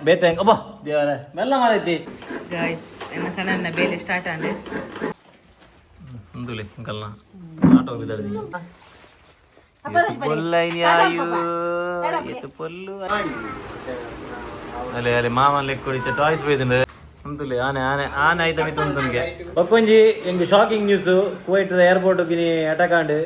ಬೇತೆ ಅಬ್ಬಾ ದೇವರೇ ಮೆಲ್ಲ ಮಾರೈತಿ. ಗಾಯ್ಸ್, ಎನ್ನ ಕಣ್ಣನ್ನ ಬೇಲೆ ಸ್ಟಾರ್ಟ್ ಆಂಡ್. ఉందులే ఇంకల్నా ఆటో ಬಿದ್ದಾಡಿ. ಅಲೆ ಅಲೆ ಮಾಮನ್ ಲೆಕ್ಕ ಕೊಡಿಚೆ ಟಾಯ್ಸ್ ಬೈದಿಂಡೆ ಅಂತುಲೆ ಆನೆ ಆನೆ ಆನೆ ಆಯ್ತ ಮಿತ್ತು ಉಂಟುನ್ಗೆ. ಬೊಕ್ಕೊಂಜಿ ಎಂಗ್ ಶಾಕಿಂಗ್ ನ್ಯೂಸ್, ಕುವೈಟ್ ಏರ್ಪೋರ್ಟ್ ಗಿನಿ ಅಟ್ಯಾಕ್ ಆಂಡ್.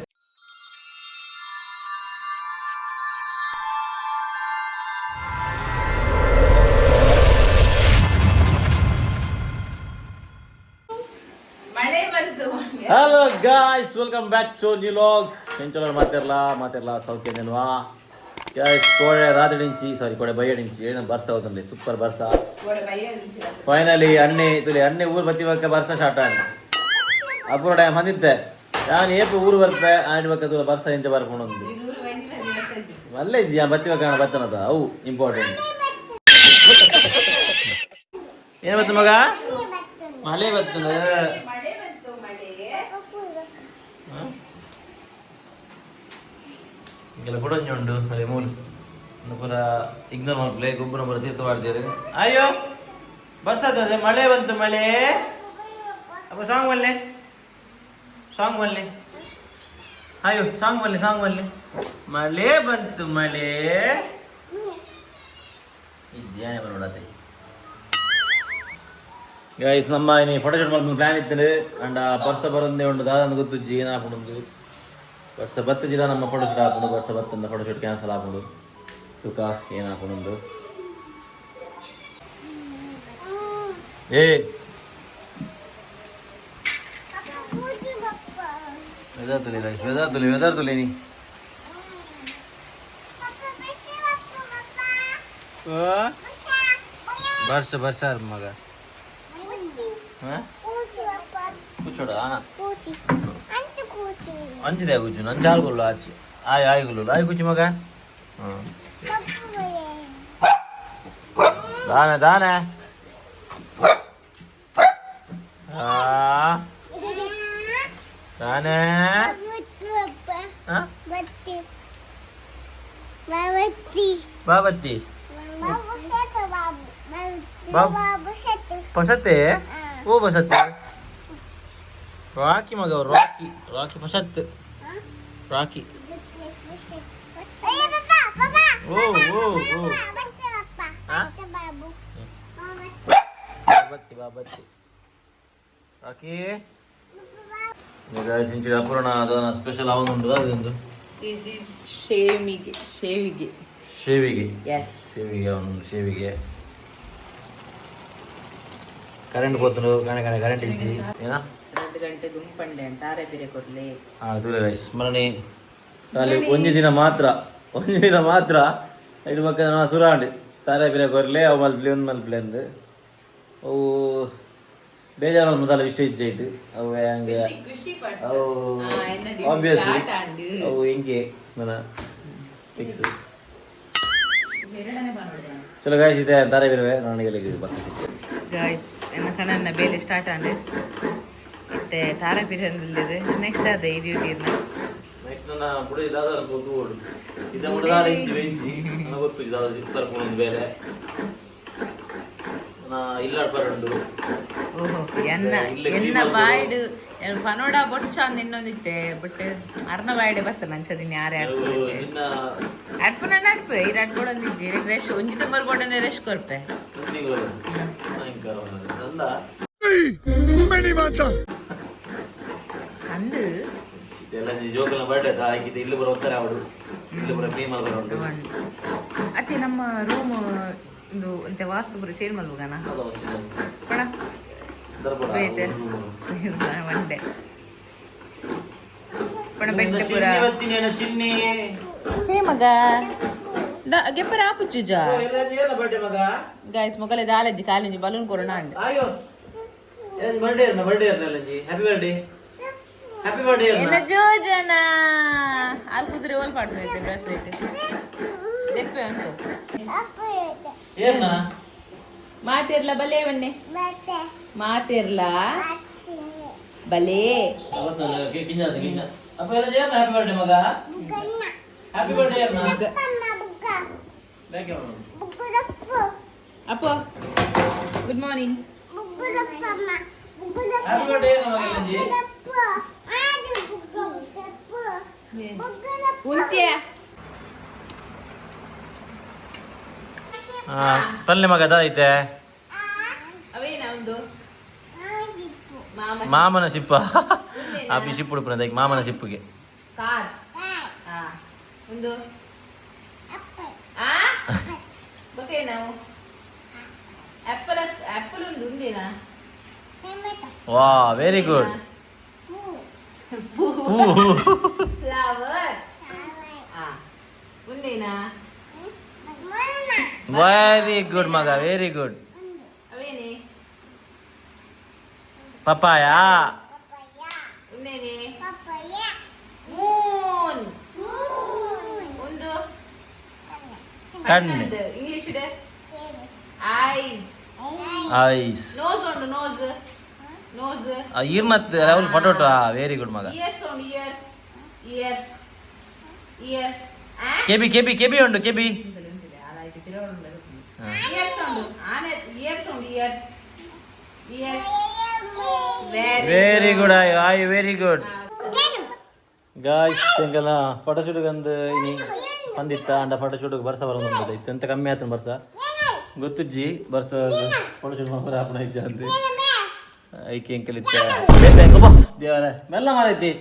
ಮಳೆ ಬಂತು. Hello guys, welcome back to new vlogs. ಎಂಚಲರ್ ಮಾತಿರ್ಲಾ ಮಾತಿರ್ಲಾ ಸೌಖ್ಯನೇನ್ವಾ? ಗಾಯ್ಸ್, ಕೋಡೆ ರಾತ್ರಿ నుంచి ಸಾರಿ ಕೋಡೆ ಬಯ್ಯ నుంచి ಏನು ಬರ್ಸ అవుతుంది, ಸೂಪರ್ ಬರ್ಸ. ಫೈನಲಿ ಅಣ್ಣೆ ತುಲಿ ಅಣ್ಣೆ ಊರು ಬತ್ತಿ ಬಕ್ಕ ಬರ್ಸ ಸ್ಟಾರ್ಟ್ ಆಂಡ್. ಅಪುರ ಟೈಮ್ ಬಂದಿದ್ದೆ ನಾನು ಏಪ ಊರು ಬರ್ಪೆ ಆಂಡ್ ಬಕ್ಕ ದೂರ ಬರ್ಸ ಎಂಚ ಬರ್ಕೊಂಡು ಮಲ್ಲೆ ಇಜ್ಜಿ ಬತ್ತಿ ಬಕ್ಕ ಬತ್ತನದ ಅವು ಇಂಪಾರ್ಟೆಂಟ್. ಏನು ಬತ್ತು ಮಗ? ಮಳೆ ಬರ್ತದೆ. ಮಳೆ ಬಂತು ಮಳೆ. ಇಂಗೆಲ್ಲ ಕೊಡೊಂಜಿ ಉಂಡು ಅದೇ ಮೂಲು ಒಂದು ಪೂರ ಇಗ್ನೋರ್ ಮಲ್ಪಲೆ ಗೊಬ್ಬರ ಪೂರ ತೀರ್ಥ ಮಾಡ್ತೀರಿ. ಅಯ್ಯೋ, ಬರ್ಸತ್ತದೆ, ಮಳೆ ಬಂತು ಮಳೆ. ಅಪ್ಪ ಸಾಂಗ್ ಬಲ್ಲೆ, ಸಾಂಗ್ ಬಲ್ಲೆ. ಅಯ್ಯೋ, ಸಾಂಗ್ ಬಲ್ಲೆ, ಸಾಂಗ್ ಬಲ್ಲೆ. ಮಳೆ ಬಂತು ಮಳೆ. ಇದ್ದೇನೆ ಬರೋಡತ್ತೆ. ಗೈಸ್, ನಮ್ಮ ಇನಿ ಫೋಟೋಶೂಟ್ ಮಲ್ಪುನ ಪ್ಲಾನ್ ಇತ್ತು ಅಂಡ ಬರ್ಸ ಬರಂದೇ ಉಂಡು. ದಾದಂದು ಗೊತ್ತುಜ್ಜಿ ಏನಾಪುಂಡು. ಬರ್ಸ ಬತ್ತಜಿಡ ನಮ್ಮ ಫೋಟೋಶೂಟ್ ಆಪುಂಡು, ಬರ್ಸ ಬತ್ತಂದ ಫೋಟೋಶೂಟ್ ಕ್ಯಾನ್ಸಲ್ ಆಪುಂಡು. ತೂಕ ಏನಾಪುಂಡು. ಏ ವೆದರ್ ತುಲಿ ಗೈಸ್, ವೆದರ್ ತುಲಿ, ವೆದರ್ ತುಲಿ ನೀ. ಬರ್ಸ ಬರ್ಸ ಮಗ. ಹಾ, ಕೂಚೋಡ. ಅಂಚಿದೆ ಕೂಚು, ನಂಚ ಆಲ್ಗುಲ್ಲು ಆಚೆ ಆಯ್ ಆಯ್ಗುಲ್ಲು ಆಯ್ ಕೂಚಿ ಮಗ. ಹ್ಮ್ ದಾನೆ ದಾನೆ ಆ ದಾನೆ. ಹಾ, ಬಾಬತ್ತಿ ಬಸತ್ತೆ. ಓ ಬಸತ್ತೆ, ರಾಕಿ ಮಗ, ರಾಕಿ ರಾಕಿ ಬಸತ್ ರಾಕಿ. ಓ ಓ ಓ, ಹಾ ಬಾಬತ್ತಿ ಬಾಬತ್ತಿ ರಾಕಿ. ಈಗ ಸಿಂಚಿದ ಅಪೂರ್ಣ ಅದನ್ನ ಸ್ಪೆಷಲ್ ಅವನುಂಟು ಅದೊಂದು. This is ಶೇವಿಗೆ, ಶೇವಿಗೆ. ಶೇವಿಗೆ. ಎಸ್. ಶೇವಿಗೆ ಅವನು ಶೇವಿಗೆ. ಕರೆಂಟ್ ಪೋತುಂಡು ಕಣೆ ಕಣೆ, ಕರೆಂಟ್ ಇಜ್ಜಿ ಏನಾ? 2 ಗಂಟೆ ಗುಂಪಂಡೆ ಅಂತಾರೆ ಬೇರೆ ಕೊಡ್ಲಿ. ಅದು ಗೈಸ್, ಮರಣಿ ಖಾಲಿ ಒಂಜಿ ದಿನ ಮಾತ್ರ, ಒಂಜಿ ದಿನ ಮಾತ್ರ. ಇದು ಬೊಕ್ಕ ನನ ಸುರಾಂಡ್ ತಾರೆ ಪಿರ ಕೊರ್ಲೆ ಅವು ಮಲ್ಪ್ಲೆ ಒಂದು ಮಲ್ಪ್ಲೆ ಅಂದ್. ಅವು ಬೇಜಾರು ಮೊದಲ ವಿಷಯ ಇಜ್ಜೈಟ್ ಅವು ಹಂಗೆ. ಖುಷಿ. ಅವು ಆಬ್ವಿಯಸ್ಲಿ ಅವು ಹಿಂಗೆ ನನ್ನ ಫಿಕ್ಸ್. ಚಲೋ ಗಾಯ್ಸ್, ಇದೆ ತಾರೆ ಬಿರುವೆ ನನಗೆ ಬಕ್ಕ ಸಿಕ್ಕಿ. ಗಾಯ್ಸ್, ಎನ್ನ ಕಣ್ಣನ್ನ ಬೇಲೆ ಸ್ಟಾರ್ಟ್ ಆಂಡ್. ಇತ್ತೆ ತಾರ ಪಿರನ್ ನೆಕ್ಸ್ಟ್ ಅದೇ ಈ ಡ್ಯೂಟಿ ಇರ್ನ. ನೆಕ್ಸ್ಟ್ ನನ್ನ ಬುಡಿ ದಾದಾರ ಗೊತ್ತು ಓಡು ಇದ ಮುಡಿದಾರ ಇಂಚಿ ವೆಂಚಿ ನನ್ನ ಗೊತ್ತು ದಾದ ಇರ್ತಾರೆ ಒಂದು ಬೇಲೆ ನಾ ಇಲ್ಲ ಬರಂಡು. ಓಹೋ, ಎನ್ನ ಇಲ್ಲೇ ಎನ್ನ ಕ್ಲೀನ್. ಬಾಯ್ಡ್ ಎನ್ನ ಪನೋಡ ಬೊಚ್ಚ ಅಂದ್ ಇನ್ನೊಂದಿತ್ತೆ, ಬಟ್ ಅರ್ನ ಬಾಯ್ಡೆ ಬತ್ತ ನಂಚದಿನ ಯಾರೇ ಅಡ್ಪು. ನಿನ್ನ ಅಡ್ಪು ನನ್ನ ಅಡ್ಪು ಇರ ಅಡ್ಪೊಡೊಂದಿಜ್ಜಿ ರೆಶ್ ಒಂಜಿ ತಿಂಗಳು ಬೋಡನೆ ರೆಶ್ ಕೊರ್ಪೆ. ಒಂದು ತಿಂಗಳು ಭಯಂಕರ ನಂದ. ಅಂದು. ಇದೆಲ್ಲ ಜೋಕಲ್ನ ಬರ್ಡೇ ಹಾಕಿದ್ದು ಇಲ್ಲಿ ಬರೋ ಒತ್ತಾರೆ ಅವಳು ಇಲ್ಲಿ ಬರೋ ಕ್ಲೀನ್ ಮಾಡಿ ಉಂಟು. ಅತ್ತೆ, ನಮ್ಮ ರೂಮ್ ಒಂದು ಅಂತೆ ವಾಸ್ತು ಪೂರ ಚೇಂಜ್ ಮಲ್ಪುಗನ ಪಣ ಬೇತೆ ಒಂಡೆ ಪಣ ಬೆಟ್ಟ ಪೂರ. ಚಿನ್ನಿ. ಹೇ ಮಗ, ಗೆಪ್ಪರ ಆಪುಚ್ಚುಜ. ಬರ್ಡೇ ಮಗ. ಗಾಯ್ಸ್, ಮೊಗಲೆ ದಾಲಜ್ಜಿ ಕಾಲಿಂಜಿ ಬಲೂನ್ ಕೊರೋಣ ಅಂಡ್. ಅಯ್ಯೋ, birthday birthday happy birthday, happy birthday. ಎನ್ನ ಜೋಜನ ಅಲ್ಲಿ ಕುದುರೆ ಓಲ್ ಪಾಡ್ತೈತೆ ಬ್ರಾಸ್ಲೆಟ್ ದೆಪ್ಪೆ ಉಂಟು. ಏನ? ಮಾತಿರ್ಲ ಬಲೆ ಬನ್ನಿ, ಮಾತಿರ್ಲ ಬಲೆ. ಅಪ್ಪ ಎಲ್ಲ ಹ್ಯಾಪಿ ಬರ್ಡೇ ಮಗ, ಹ್ಯಾಪಿ ಬರ್ಡೇ. ಅಪ್ಪ. ಅಪ್ಪ ಗುಡ್ ಮಾರ್ನಿಂಗ್. ಉಂತ್ಯ ಪಲ್ಲೆ ಮಗ ಐತೆ. ಅವೇನ ಒಂದು ಮಾಮ. ಮಾಮನ ಶಿಪ್ಪ ಆ ಶಿಪ್ಪು ಉಡುಪುನ ಮಾಮನ ಶಿಪ್ಪುಗೆ. ಕಾರ್ ಆ ಒಂದು ಆ ಬೊಕೆ ನಾವು ಆಪಲ್ ಆಪಲ್ ಒಂದು ಉಂದಿನಾ? ವಾ, ವೆರಿ ಗುಡ್. ಹೂ. ಫ್ಲವರ್ ಆ ಉಂದೇನಾ? ವೆರಿ ಗುಡ್ ಮಗ, ವೆರಿ ಗುಡ್. ಅವೇನೆ? ಪಪ್ಪಾಯ. ಉಂದೇನೆ? ಮೂನ್ ಒಂದು. ಕಣ್ಣು. ಇಂಗ್ಲಿಷ್ ಇದೆ ಐಸ್. ಐಸ್. ನೋಸ್ ಉಂಟು, ನೋಸ್ ನೋಸ್. ಇರ್ನತ್ ರಾಹುಲ್ ಫೋಟೋ. ವೆರಿ ಗುಡ್ ಮಗ. ಇಯರ್ಸ್ ಉಂಟು, ಇಯರ್ಸ್ ಇಯರ್ಸ್ ಇಯರ್ಸ್. ಕೆಬಿ ಕೆಬಿ ಕೆಬಿ ಉಂಟು ಕೆಬಿ. ಇಯರ್ಸ್ ಉಂಟು, ಆನೆ ಇಯರ್ಸ್ ಉಂಟು, ಇಯರ್ಸ್ ಇಯರ್ಸ್. ವೆರಿ ಗುಡ್ ಆಯ್ ಆಯ್, ವೆರಿ ಗುಡ್. ಗಾಯ್ಸ್, ಎಂಕಲ್ನ ಫೋಟೋಶೂಟ್ಗೆ ಒಂದು ಇನಿ ಬಂದಿತ್ತ ಅಂಡ ಫೋಟೋಶೂಟ್ಗೆ ಬರ್ಸ ಬರೋದು ಇತ್ತು ಎಂತ ಕಮ್ಮಿ ಆಯ್ತು ಬರ್ಸ ಗೊತ್ತುಜ್ಜಿ. ಬರ್ಸ ಫೋಟೋಶೂಟ್ ಮಾಡ್ಬಾರ ಆಪಣ ಇಜ್ಜ ಅಂತ ಐಕೆ ಎಂಕಲ್ ಇತ್ತ ಬೇತೆ ದೇವರ ಮೆಲ್ಲ ಮಾರೈತಿ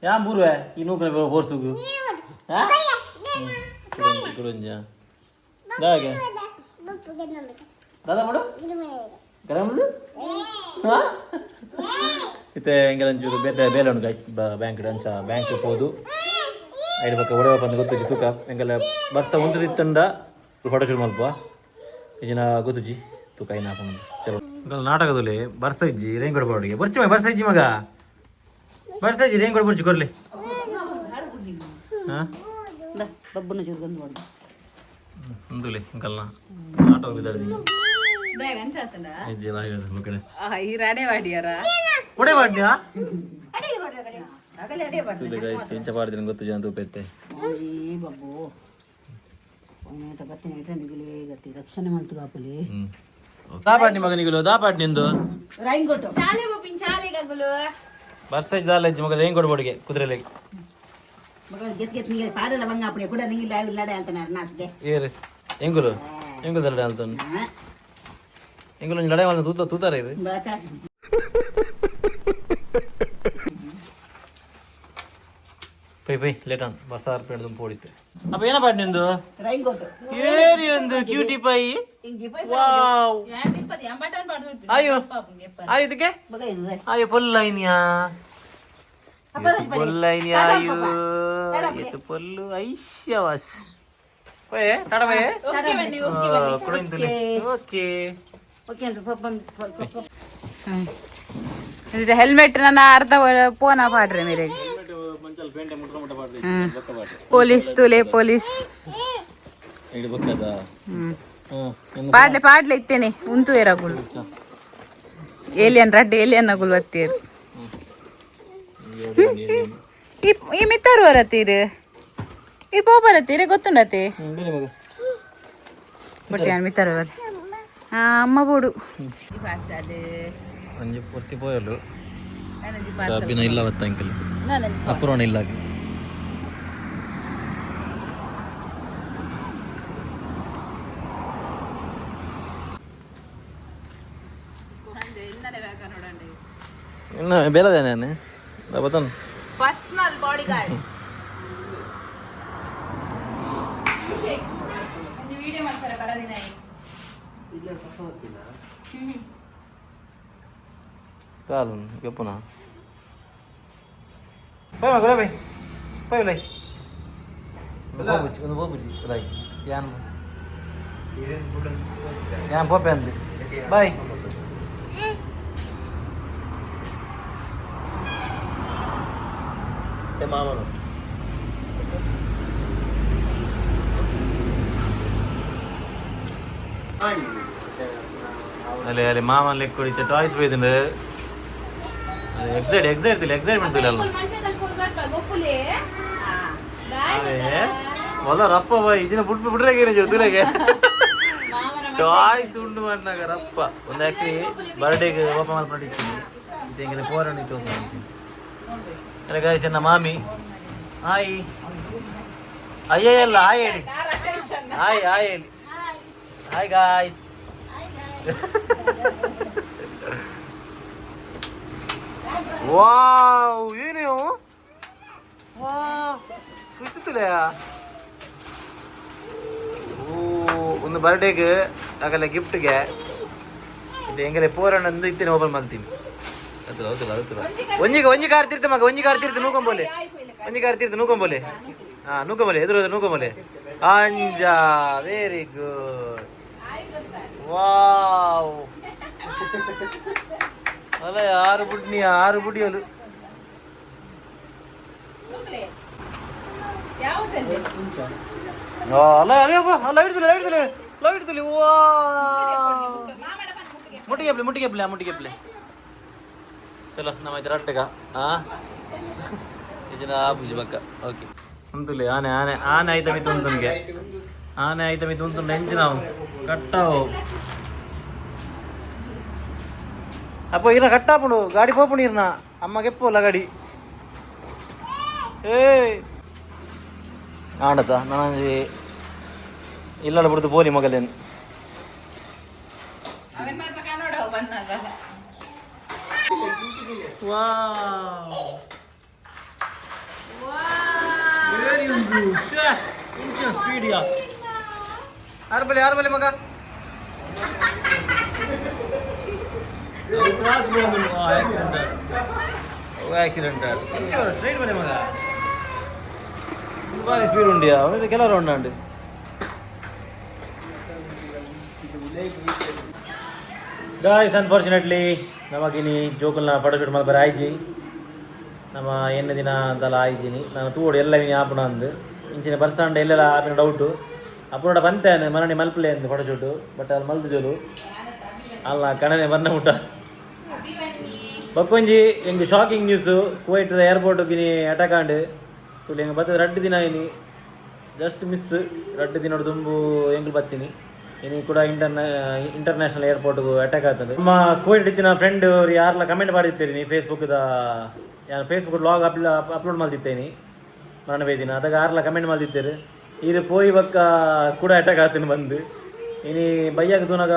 ಯಾನ್ ಬೂರ್ವೆ ಈ ನೂಕನ ಬೋರ್ಸುಗು ಕುಡೊಂಜ ದಾಗೆ ದಾದಾ ಮಾಡು ಗರಂ ಮಾಡು. ಇತ್ತೆ ಎಂಕಲ್ ಒಂಚೂರು ಬೇತೆ ಬೇಲೆ ಉಂಟು ಗೈಸ್ ಬ್ಯಾಂಕ್ ಅಂಚ ಬ್ಯಾಂಕ್ ಪೋದು ಐದು ಪಕ್ಕ ಒಡೆವ ಬಂದು ಗೊತ್ತುಜಿ ತೂಕ. ಎಂಕಲ್ ಬರ್ಸ ಉಂತದಿತ್ತಂಡ ಫೋಟೋ ಶೂಟ್ ಮಲ್ಪ ಇಜಿನ ಗೊತ್ತುಜಿ ತೂಕ ಐನ ಹಾಕೊಂಡು ಚಲೋ. ಎಂಕಲ್ ನಾಟಕದಲ್ಲಿ ಬರ್ಸ ಇಜ್ಜಿ ರೇನ್ ಕೊಡ್ ಬೋರ್ಡಿಗೆ ಬರ್ಚಿ ಮಗ ಬರ್ಸ ಇಜ್ಜಿ ಮಗ ಬರ್ಸ ಇಜ್ಜಿ ರೇನ್ ಕೊಡ್ ಬರ್ಚಿ ಕೊರ್ಲಿ. ಹಾಂ ಉಂದುಲೆ ಎಂಕಲ್ನ ನಾಟಕ ಬಿದ್ದಾಡ್ದಿ ಇಜ್ಜಿ ಮಕ್ಕಳೇ. ಈ ರಾಣೆ ವಾಡಿಯಾರ. ಒಡೆ ಮಾಡ್ನ್ಯಾ ಗೈಸ್ ಎಂಚ ಪಾಡ್ದಿನ ಗೊತ್ತು ಜನ ತೂಪೆತ್ತೆ. ರಕ್ಷಣೆ ಮಂತು ಬಾಪುಲಿ. ದಾಪಾಡ್ನಿ ಮಗನಿಗುಲು ದಾಪಾಡ್ ನಿಂದು. ಚಾಲೆ ಬೋಪಿನ್ ಚಾಲೆ ಗಗುಲು. ಬರ್ಸ ಇದ್ದಾಲ ಇಜ್ಜಿ ಮಗ ರೇನ್ ಕೊಡ್ ಬೋರ್ಡಿಗೆ ಕುದುರೆಲೆ. ಮಗ ಗೆತ್ ಗೆತ್ ನಿಗೆ ಪಾಡಲ ಬಂಗ ಅಪ್ಪಡೆ ಕೂಡ ನಿಂಗೆ ಇಲ್ಲಡೆ ಹೇಳ್ತಾನೆ ನಾಸಿಗೆ. ಏರು ಎಂಗುಲು ಎಂಗುಲು ಲಡೆ ಅಂತಾನು ಎಂಗುಲು ಒಂಜಿ ಲಡೆ ಮಲ್ತ ತೂತ ತೂತಾರೆ ಇದು. ಬಾಕ. ಪೈ ಪೈ ಲೇಟ್ ಆನ್ ಬರ್ಸ ಅರ್ಪಣೆ ಪೋಡಿತ್ತು ಅಪ್ಪ ಏನ ಪಾಡ್ ನಿಂದು? ರೈನ್ಕೋಟ್. ಏರಿ ಒಂದು ಕ್ಯೂಟಿ ಪೈ. ಇಂಜಿ ಪೈ. ವಾವ್. ಬಟನ್ ಪಾಡ್ದು. ಅಯ್ಯೋ ಆಯ್ ಇದಕ್ಕೆ. ಮಗ ಇದು. ಅಯ್ಯೋ ಪೊಲ್ಲೈನ್ಯಾ ಪೊಲ್ಲೈನ್ಯಾ ಅಯ್ಯೋ ಇದು ಪೊಲ್ಲು ಐಶ್ಯವಾಸ್ ಪೋಯೆ ಟಾಟಾ ಪೋಯೆ. ಓಕೆ ಬನ್ನಿ, ಓಕೆ. ಕುಡಿಂತಲೇ ಓಕೆ. ಓಕೆ ಅಂತ ಪಪ್ಪ ಪಪ್ಪ. ಹೆಲ್ಮೆಟ್ ನನ್ನ ಅರ್ಧ ಪೋನ ಪಾಡ್ರೆ ಮೇರೆಗೆ. ಮಂಚಲ್ ಪೇಂಟೆ ಮುಟ್ಟ ಮುಟ್ಟ ಪಾಡ್ರಿ ಬೊಕ್ಕ ಪಾಡ್ರಿ. ಪೊಲೀಸ್ ತುಲೆ ಪೊಲೀಸ್. ಇಡು ಬೊಕ್ಕದ. ಪಾಡ್ಲೆ ಪಾಡ್ಲೆ ಇತ್ತೇನೆ ಉಂತು ಏರಗುಲು ಏಲಿಯನ್ ರಡ್ಡ್ ಏಲಿಯನ್ ಅಗುಲು ಬತ್ತೀರು. ಈ ಮಿತ್ತಾರು ಬರತ್ತೀರು ಈ ಪೋ ಬರತ್ತೀರಿ ಗೊತ್ತುಂಡತೆ. ಮಗ. ಬಟ್ ಯಾನ್ ಮಿತ್ತಾರು ಬರ ಹಾ ಅಮ್ಮ ಬೋಡು. ಒಂಜಿ ಪೂರ್ತಿ ಪೋಯಲು ಅಬ್ಬಿನ ಇಲ್ಲ ಬತ್ತ ಅಂಕಲ್ ಅಪುರೋಣ ಇಲ್ಲ. ಇನ್ನು ಬೇಲದೆ ನಾನು ಬತ್ತನ್. ಪರ್ಸನಲ್ ಬಾಡಿ ಗಾರ್ಡ್ ಒಂದು ವಿಡಿಯೋ ಮಾಡ್ತಾರೆ ಬರದಿನ. ಕಾಲು ಗಪ್ಪುನ ಪೋಯ್ ಮಗ ಬೈ ಪೋಯ್ ಲೈ ಒಂದು ಬೋಬುಜಿ ಒಂದು ಬೋಬುಜಿ ಲೈ ಯಾನ್ ಯಾನ್ ಪೋಪೆ ಅಂದೆ ಬಾಯ್. ಮಾಮನು ಅಲ್ಲಿ ಅಲ್ಲಿ ಮಾಮನ್ ಲೆಕ್ಕ ಕುಡಿಚೆ ಟಾಯ್ಸ್ ಬೈದಿಂಡು ಎಕ್ಸೈಟ್ ಎಕ್ಸೈಟ್ ಎಕ್ಸೈಟ್ಮೆಂಟ್ ಇಲ್ಲ ಅಲ್ಲ. ಅದೇ ಒಲ್ಲ ರಪ್ಪ ಬಾಯ್ ಇದನ್ನ ಬಿಟ್ಟು ಬಿಡ್ರೆ ತುಲೆಗೆ. ಟಾಯ್ಸ್ ಉಂಡು ಅನ್ನಾಗರಪ್ಪ. ಒಂದು ಆಕ್ಚುಲಿ ಬರ್ಡೇಗೆ ಓಪನ್ ಮಾಡ್ಕೊಂಡು ಇದ್ದೀನಿ. ಇದು ಎಂಗಲೆ ಪೋರಣ ಇತ್ತು. ಅಲ್ಲ ಗಾಯ್ಸ್, ಎನ್ನ ಮಾಮಿ. ಹಾಯ್. ಅಯ್ಯಲ್ಲ, ಹಾಯ್ ಹೇಳಿ. ಹಾಯ್ ಹಾಯ್ ಹೇಳಿ. Hi guys. Wow, ಏನು? ವಾವ್, ಖುಷಿ. ಓ, ಒಂದು ಬರ್ಡೇಗೆ ಆಗಲ್ಲ ಗಿಫ್ಟ್ಗೆ. ಇದು ಎಂಗಲೆ ಪೋರಣ್ಣ ಅಂದು ಇತ್ತೇನೆ ಓಪನ್ ಮಾಡ್ತೀನಿ. ಅದು ಹೌದಲ್ಲ? ಹೌದಲ್ಲ. ಒಂಜಿಗೆ ಒಂಜಿ ಕಾರ್ ತಿರ್ತೆ ಮಗ, ಒಂಜಿ ಕಾರ್ ತಿರ್ತೆ ನೂಕೊಂಬೋಲೆ. ಒಂಜಿ ಕಾರ್ ತಿರ್ತೆ ನೂಕೊಂಬೋಲೆ. ಹಾ, ನೂಕೊಂಬೋಲೆ, ಎದುರು ಎದುರು ನೂಕೊಂಬೋಲೆ. ಅಂಜ, very good. Wow, ಅಲ್ಲ, ಆರು ಬುಡ್ನಿ, ಆರು ಬುಡಿಯಲು. ಯಾವ ಸೆಂಟ್? ಅಲ್ಲ, ಅಯ್ಯಪ್ಪ, ಲೈಟ್ ತುಲೆ, ಲೈಟ್ ತುಲೆ, ಲೈಟ್ ತುಲೆ. ವಾ, ಮುಟ್ಟಿಗೆ ಪ್ಲೆ, ಮುಟ್ಟಿಗೆ ಪ್ಲೆ, ಮುಟ್ಟಿಗೆ ಪ್ಲೆ. ಚಲೋ, ನಮ್ಮ ಇದ್ರ ಅಟ್ಟಗ. ಹಾ, ಇದನ್ನ ಆಪುಜಿ ಬಕ್ಕ. ಓಕೆ, ಉಂತುಲೆ. ಆನೆ ಆನೆ ಆನೆ ಆಯ್ತ ಮಿತ್ತು ಉಂತುನ್ಗೆ. ಆನೆ ಆಯ್ತ ಮಿತ್ತು ಉಂತುಂಡು. ಎಂಚು ನಾವು ಕಟ್ಟಾವು. ಅಪ್ಪ, ಇರ್ನ ಕಟ್ಟಾಪುಂಡು. ಗಾಡಿ ಪೋಪುಂಡು ಇರ್ನ. ಅಮ್ಮ ಕೆಪ್ಪುಲ್ಲ ಗಾಡಿ. ಏಯ್, ಆಂಡತ ನಾನು ಇಲ್ಲಡ ಬಿಡ್ದು ಪೋಲಿ ಮಗಲೇನು. ಅವನ್ ಮಾತ್ರ ಕನ್ನಡ ಬಂದಾಗ. ವಾವ್, ವೆರಿ ಉಂಟು. ಇಂಚಿನ ಸ್ಪೀಡ್ ಯಾ. ಆರು ಬಲೆ, ಆರು ಬಲೆ ಮಗ. Cross. Accident, accident. Straight ಬಲೆ ಮಗ. ಭಾರಿ ಸ್ಪೀಡ್ ಉಂಡಿಯಾ. ಅವನಿಗೆ ಕೆಲವರು ಉಂಡಾಂಡು. ಗಾಯ್ಸ್, ಅನ್ಫಾರ್ಚುನೇಟ್ಲಿ ನಮಗಿನಿ ಜೋಕುಲ್ನ ಫೋಟೋಶೂಟ್ ಮಲ್ಪರೆ ಆಯ್ಜಿ. ನಮ್ಮ ಎಣ್ಣೆ ದಿನ ಅಂತೆಲ್ಲ ಆಯ್ಜಿನಿ. ನಾನು ತೂಡು ಎಲ್ಲ ವಿನಿ ಆಪುಣ ಅಂದು. ಇಂಚಿನ ಬರ್ಸಾಂಡ ಎಲ್ಲೆಲ್ಲ ಆಪಿನ ಡೌಟು. ಅಪ್ಪುನಡ ಬಂತೇನೆ ಮರಣಿ ಮಲ್ಪಲೆ ಅಂದು ಫೋಟೋಶೂಟು. ಬಟ್ ಅಲ್ಲಿ ಮಲ್ದು ಜೋಲು ಅಲ್ಲ ಕಣನೆ ಬನ್ನ ಮುಟ್ಟ. ಬಕ್ಕೊಂಜಿ ಎಂಗ್ shocking news, Kuwait airport Guinea attack and ತುಲಿ. ಎಂಗ್ ಬತ್ತದ ರಡ್ಡು ದಿನ ಇನಿ ಜಸ್ಟ್ ಮಿಸ್. ರಡ್ಡು ದಿನೋಡು ದುಂಬು ಎಂಗ್ಲು ಬತ್ತೀನಿ. ಇನಿ ಕೂಡ ಇಂಟರ್ನ್ಯಾಷನಲ್ ಏರ್ಪೋರ್ಟ್ಗೂ ಅಟ್ಯಾಕ್ ಆಗ್ತದೆ. ನಮ್ಮ ಕುವೈಟ್ ಇತ್ತಿನ ಫ್ರೆಂಡ್ ಅವ್ರು ಯಾರೆಲ್ಲ ಕಮೆಂಟ್ ಮಾಡಿರ್ತೀರಿ ನೀ ಫೇಸ್ಬುಕ್ದ. ಯಾರು ಫೇಸ್ಬುಕ್ ಲಾಗ್ ಅಪ್ಲೋಡ್ ಮಾಡ್ತಿತ್ತೇನಿ ಮರಣ ದಿನ. ಅದಾಗ ಯಾರೆಲ್ಲ ಕಮೆಂಟ್ ಮಾಡ್ತಿದ್ದೀರಿ, ಇದು ಪೋಯಿ ಬಕ್ಕ ಕೂಡ ಅಟ್ಯಾಕ್ ಆಗ್ತೀನಿ ಬಂದು. ಇನಿ ಬಯ್ಯಾಗ ತೂನಾಗ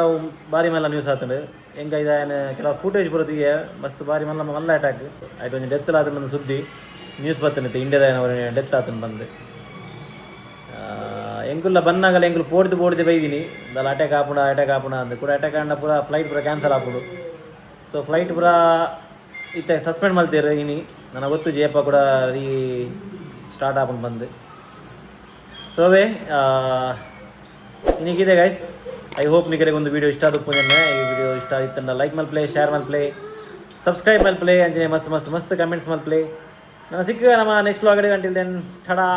ಬಾರಿ ಮಲ್ಲ ನ್ಯೂಸ್ ಆತಂಡು. ಹೆಂಗ ಇದಾಯನ ಕೆಲವು ಫುಟೇಜ್ ಬರೋದಿಗೆ ಮಸ್ತ್ ಬಾರಿ ಮಲ್ಲ ಮಲ್ಲ ಅಟ್ಯಾಕ್ ಆಯ್ತು. ಒಂಜಿ ಡೆತ್ ಆತನ ಬಂದು ಸುದ್ದಿ ನ್ಯೂಸ್ ಬರ್ತನೈತೆ. ಇಂಡಿಯಾದ ಡೆತ್ ಆತನ ಬಂದು. ಎಂಕುಲ್ಲ ಬನ್ನಾಗಲ್ಲ ಎಂಕುಲು ಪೋಡ್ದು ಪೋಡ್ದು ಬೈದಿನಿ ದಲ್ಲ ಅಟ್ಯಾಕ್ ಆಪುಂಡ, ಅಟ್ಯಾಕ್ ಆಪುಂಡ ಅಂದ್. ಕೂಡ ಅಟ್ಯಾಕ್ ಆಂಡ ಪೂರ ಫ್ಲೈಟ್ ಪೂರ ಕ್ಯಾನ್ಸಲ್ ಆಪುಂಡು. ಸೊ ಫ್ಲೈಟ್ ಪೂರ ಇತ್ತೆ ಸಸ್ಪೆಂಡ್ ಮಲ್ತೇರು ಇನಿ. ನನ್ನ ಗೊತ್ತು ಜೇಪ ಕೂಡ ರೀ ಸ್ಟಾರ್ಟ್ ಆಪುಂಡು ಬಂದು. ಸೋವೇ ಇನ್ನಿಗಿದೆ guys. I hope ನಿಮಗೆ ಒಂದು ವಿಡಿಯೋ ಇಷ್ಟ ಆದಪ್ಪು. ಈ ವಿಡಿಯೋ ಇಷ್ಟ ಆಗಿತ್ತಂಡ ಲೈಕ್ ಮಲ್ಪ್ಲೆ, ಶೇರ್ ಮಲ್ಪ್ಲೆ, ಸಬ್ಸ್ಕ್ರೈಬ್ ಮಲ್ಪ್ಲೆ. ಅಂಚನೆ ಮಸ್ತ್ ಮಸ್ತ್ ಮಸ್ತ್ ಕಮೆಂಟ್ಸ್ ಮಲ್ಪ್ಲೆ. ನಾನು ಸಿಕ್ಕ ನಮ್ಮ next vlog. Until then, tada,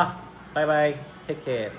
bye bye, take care.